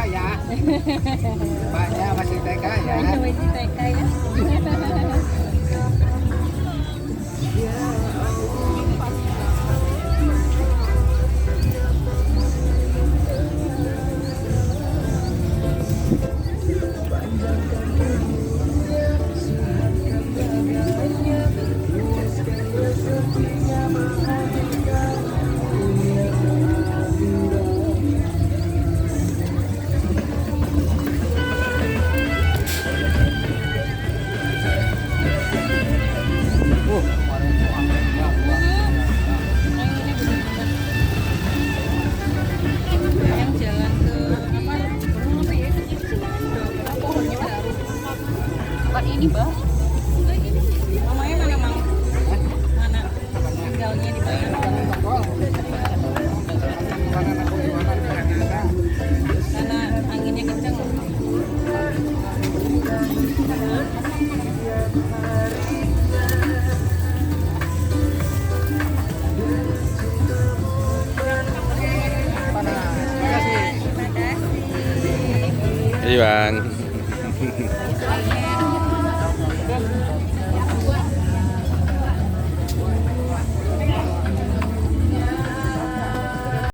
ya. Bapaknya masih TK ya. Masih TK ya. Kemarin tuh anginnya wah. Yang jalan ke apa ya? Pohonnya baru. Bukan ini, Mbak. Mamanya mana, Mang? Mana? Tinggalnya di mana? Karena anginnya kenceng. Mana? Terima kasih. Terima kasih. Iya bang.